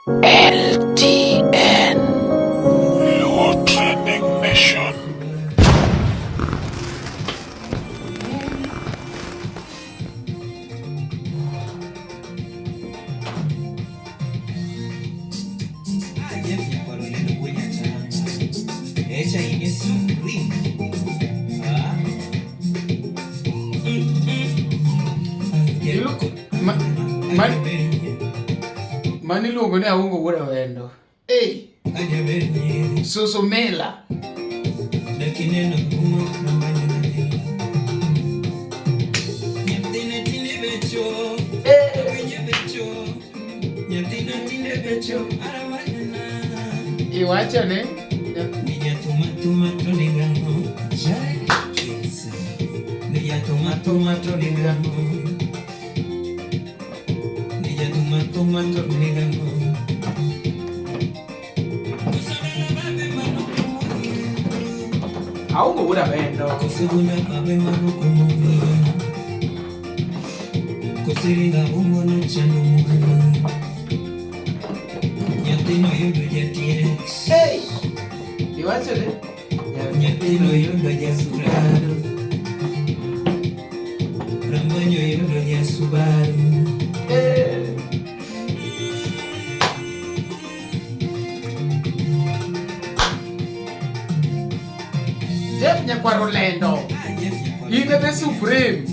LTN. Luo Trending Nation. Mani iluongo ni Aungo Wuod Awendo. Hey. Susumila. Iwacho ni Aongo wuod Awendo. Hey! Iwacho ni Nyathino yudo jasubaru. Ramanyo yudo jasubaru. Eh. Jeff Nyakwar Olendo. In e the supreme.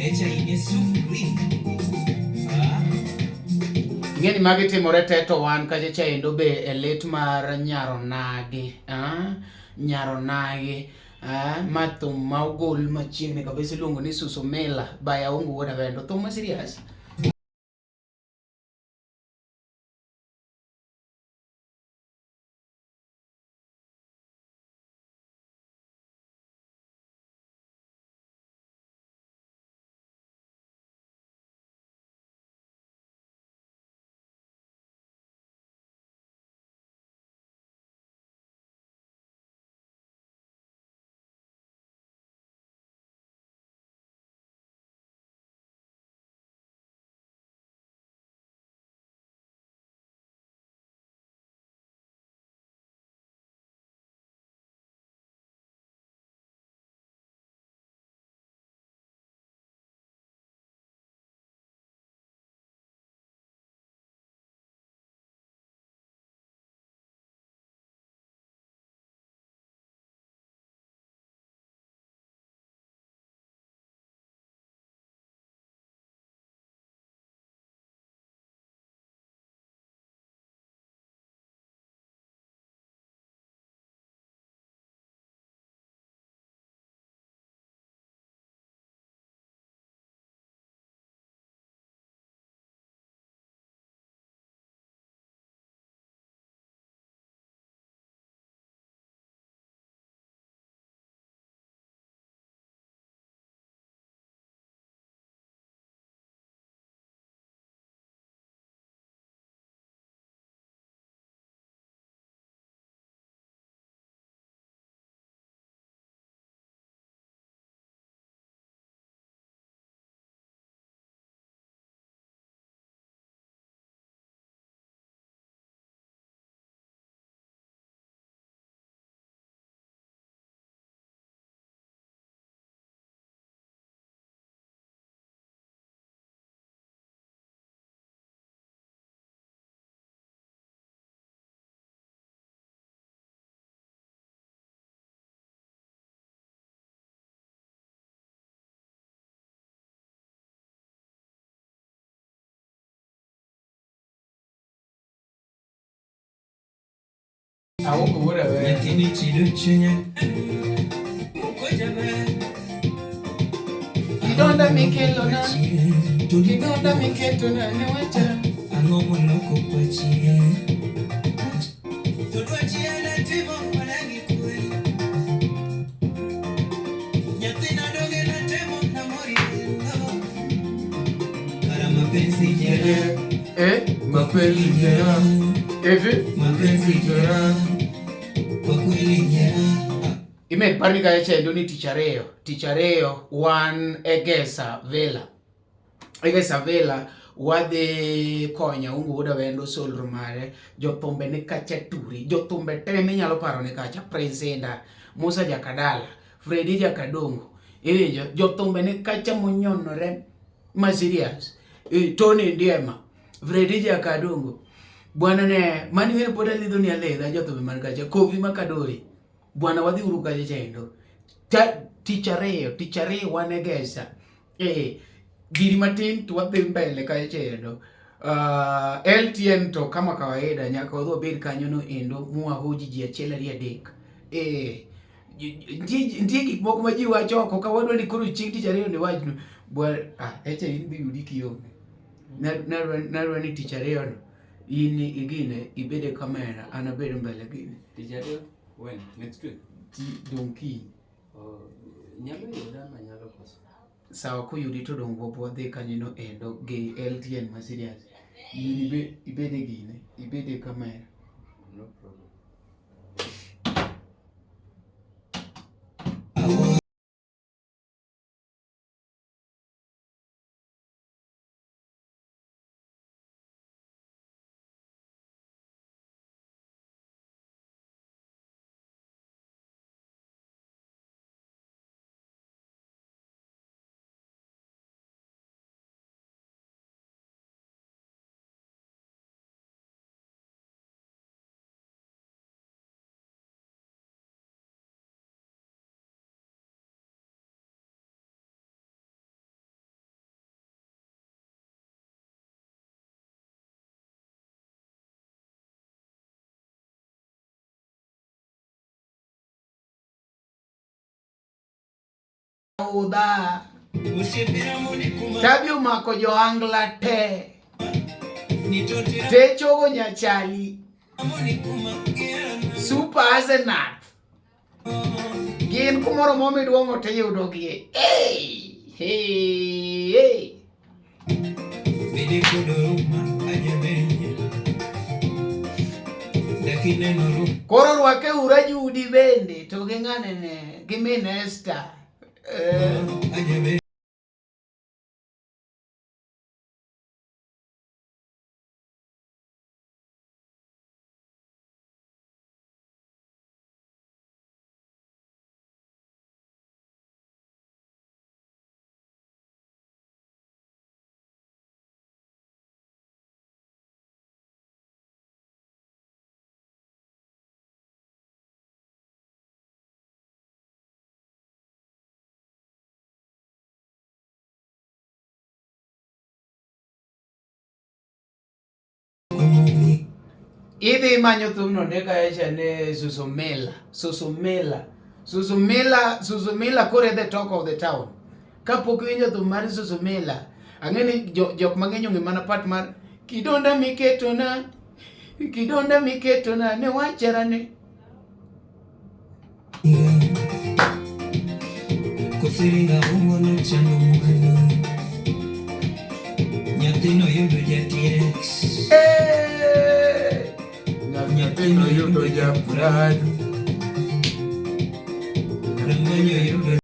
Echa in supreme. Ah. Ing'e ni magi timore te to wan kacha chaendo be e lit mar Nyaronagi. Ah? Nyaronagi. Ah, ma thum ma ogol machiegni kabisa iluongo ni Susumila by Aungu Wuod Awendo. Thum ma serious. Aungu Wuod Awendo. Nyathini chido chunya. Okojaber. Kidonda mikelona, kidonda miketona ne wacha. Ang'o moloko pachi? To dwachi en atimo mana gi kwe. Nyathina donge natemo namori kendo. Kara mapenzi jeraha, Eh? mapenzi jeraha, Evi? mapenzi jeraha, kwa kweli jeraha. Imed parni kacha chendo ni tich ariyo. Tich ariyo wan Egesa Villa. Egesa Villa Wadhi konyo Aungo Wuod Awendo solro mare, jothumbe ni kacha turi, jothumbe te minyalo paro ni kacha, Prince Indah, Musa Jakadala, Fredi Jakadongo, iwinjo, jothumbe ni kacha monyonore ma serious. Tony Ndiema, Fredi Jakadongo, bwana ne, mani wene pod alidho ni alidha jothumbe man kacha, Kofi Makadori, bwana wadhi uru kacha chendo. Tich ariyo, tich ariyo wan e Gesa. Giri matin to wadhi mbele kacha chendo. LTN to kama kawaida nyaka wadhi wabed kanyo no endo mwahoji ji achiel ariyo adek. Nitie gik moko ma ji wacho oko ka wadwa ni koro chieng' tich ariyo ni wachno. Bwana, eche in bi yudi kionge. Nadwa ni tich ariyo no in igine ibed e kamera an abed mbele gine. Tich ariyo? When? Next week? Dong' kiny. Oh, nyalo yuda ama nyalo koso? Sawa, koyudi to dong' wadhi kanyo no endo gi LTN ma serious. In ibed e gine, ibed e kamera. No problem. Udha. Tabi omako jo-Angla te. Te chogo nyachali. Super Asenath. Gin kumoro momiduong'o tiyudogie. Hey! Hey! Hey! Koro rwake ura Judi bende to gi ng'ane ne gi min Esther. Idhi manyo thumno ne kaecha ne Susumila, Susumila, Susumila, Susumila koro e the talk of the town. Kapok iwinjo thum mar Susumila, ang'e ni jok mang'eny ong'e mana part mar kidonda miketona, kidonda miketona ne wacharane. Kosiringa ungono chando mwano. Nyathino yudo ja-TX. Nyathino yudo ja-Prado. Ramanyo yudo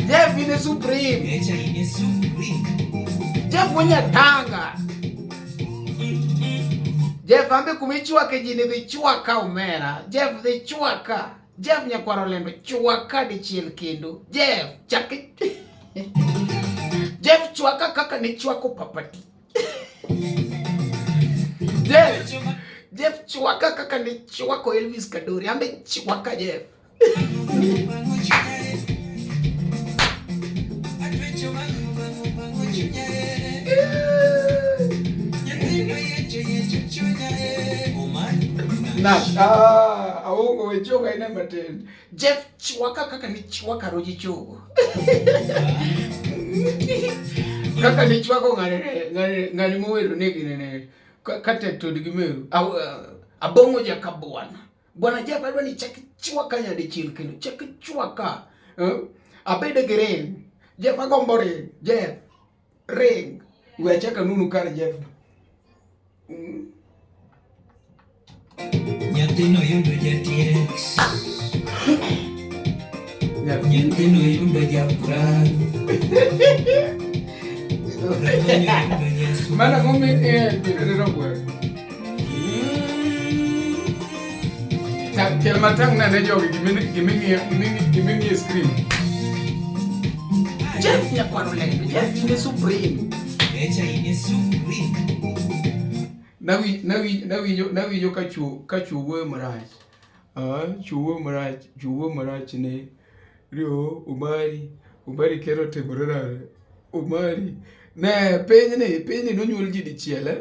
Jeff in Supreme. Jeff Wanyatanga. Jeff ambe kumichwake ji ni dhi chwaka omera. Jeff dhi chwaka. Jeff nyakwaro lendo chwaka dichiel kendo. Jeff chak Jeff chwaka kaka ne chwako papati. Jeff chwaka kaka ne chwako Elvis Kadori. Ambe chwaka Jeff. Nash, aongo wechoga ine matin. Jeff chwaka kaka ni chwaka roji chogo. Kaka ni chwako ng'ane mowero negi nene kata to gi meru. Abongo jakabwana. Bwana Jeff adwa ni chak chwaka nyadichiel kendo chak chwaka. Abede gi ring. Jeff agombo ring. Jeff ring. We achak anunu kar Jeff. Nyathino yudo jatiex. Nyathino yudo japran. Ramonyo yudo jasu. Mana ng'ome eh Kel matang' nane jogi giming'iyo giming'iyo screen. Jeff nyakwaro lendo, Jeff in supreme. Echa ine supreme. Nawinjo ka chuo wuoyo marach. Ah, chuo wuoyo marach, chuo wuoyo marach ne rio Umari, Umari kero timore nade? Umari. Ne pinyni, pinyni nonyuol ji dichiel eh?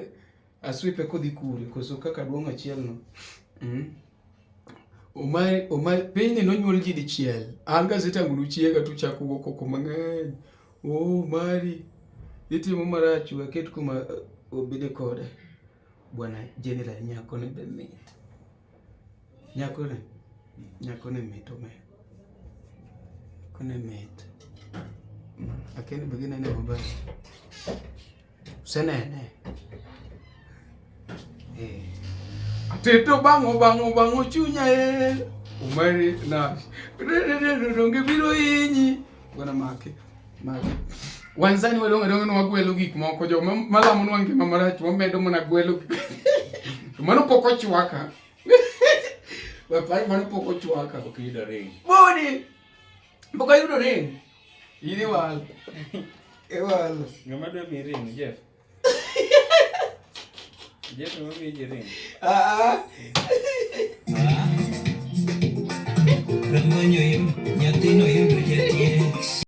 Aswepe kodhi kure koso kaka duong' achiel no. Umari, Umari, pinyni nonyuol ji dichiel. An kasetang'onu chiega to uchako go koko mang'eny. Oh, Umari, itimo marach we aket kuma obede kode. Bwana General nyako ne be mit. Nyako ne, nyako ne mit omera. Nyako ne mit. Akia ni be ginene maber. Usenene? Eh. Ateto bang'o bang'o bang'o chunya e. Umari na. Donge biro hinyi. Bwana make. Make. Wan sani wadong' adong'a ni wagwelo gik moko joma malamonwa ngima marach wamedo mana gwelo gik. Mano pok ochwaka. Wapar mano pok ochwaka. Ok iyudo ring. Boni! Pok ayudo ring. In iwal. Iwal. Ng'ama dwa miyi ring, Jeff. Jeff ema miyi ji ring. Ah, Ah. Ramonyo yudo nyathino yudo jatiex.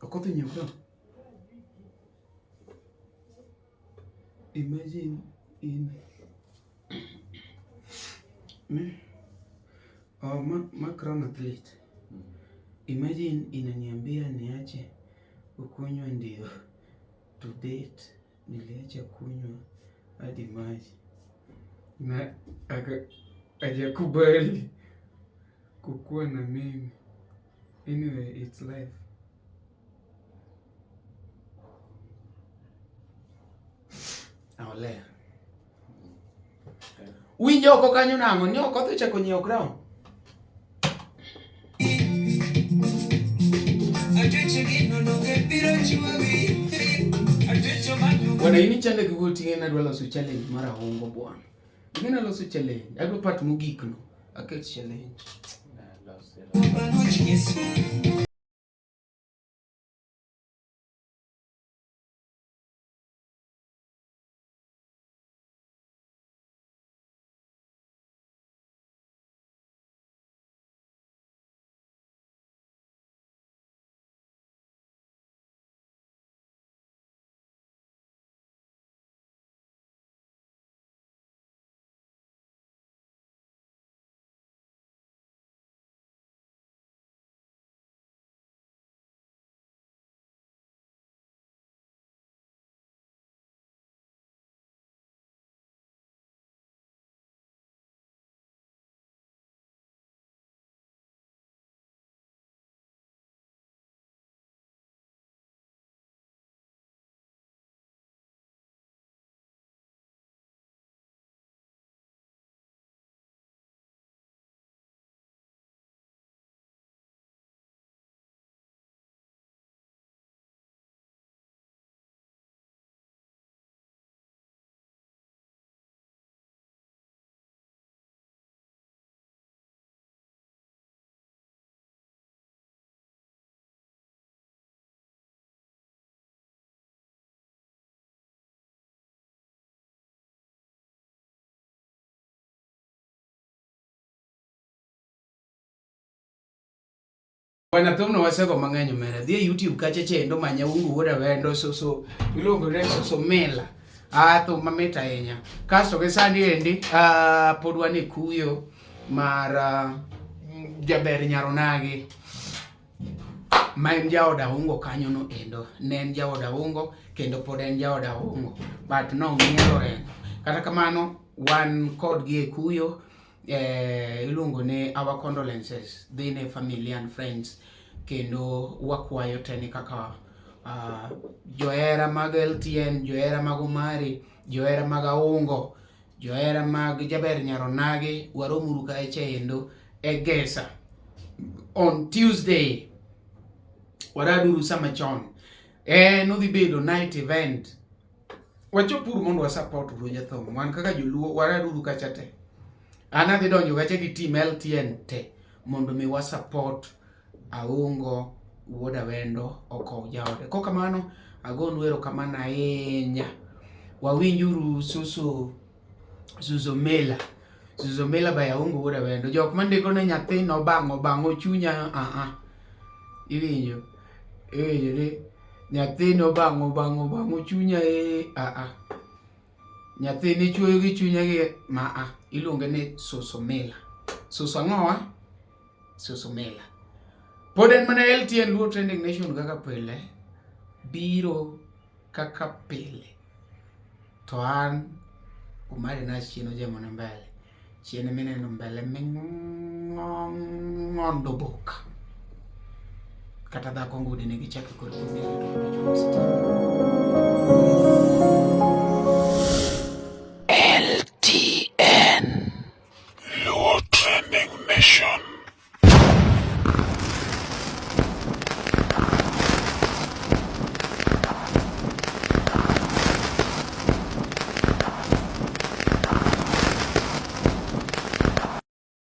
Okoth onyiewo ka. Imagine in me oh, ma Crown Athlete. Imagine inaniambia niache kukunywa ndio to date niliacha kunywa hadi maji na hajakubali kukuwa na mimi. Anyway, it's life. Aoler. Winjo oko kanyo nang'o? Ni Okoth ochako nyiewo crown. Atecho gino donge biro chwowi. Atecho mano. Bwana in ichande gi wuoth ing'e ni adwa loso challenge mar ahongo bwana. Ing'e ni aloso challenge. Adwa part mogik no. Aket challenge. Los. Bang'o chies. Bwana thumno wasego mang'eny omera. Dhi e YouTube kacha chendo manya Ungu Wuod Awendo soso iluongo ni Soso Mela. Ah, thum mamit ahinya. Kasto gi sani endi pod wan e kuyo mar jaber Nyaronagi ma en jaod Aungo kanyo no endo. Ne en jaod Aungo kendo pod en jaod Aungo but nong'ielo rengo. Kata kamano wan kodgi e kuyo iluongo ni our condolences dhi ne familia and friends kendo wakwayo te ni kaka johera mag LTN, johera mag Omari, johera mag Aungo, johera mag Jaber Nyaronagi, waromuru kae chendo e Gesa on Tuesday. Waraduru sama chon. En odhi bedo night event. Wachopuru mondo wasupport uru jathum. Wan kaka joluo waraduru kacha te. An adhi donjo kacha gi team LTN te mondo mi wasupport Aungo Wuod Awendo okow jaode. Kok kamano agonu erokamano ahinya. Wawinjuru Susu Susu Mela. Susu Mela by Aungo Wuod Awendo. Jok mandiko ne nyathi nobang'o bang'o chunya a. Iwinjo? Iwinjo ni nyathi nobang'o bang'o bang'o chunya e a. Nyathi ni chuoyo gi chunya gi ma a. Iluonge ni Susu Mela. Susu ang'owa? Susu Mela. Pod en mana LTN Luo Trending Nation kaka pile. Biro kaka pile. To an Omari na chien ojemo ne mbele. Chien mineno mbele ming'ondo boka. Kata dhako ngudi nigi chake kod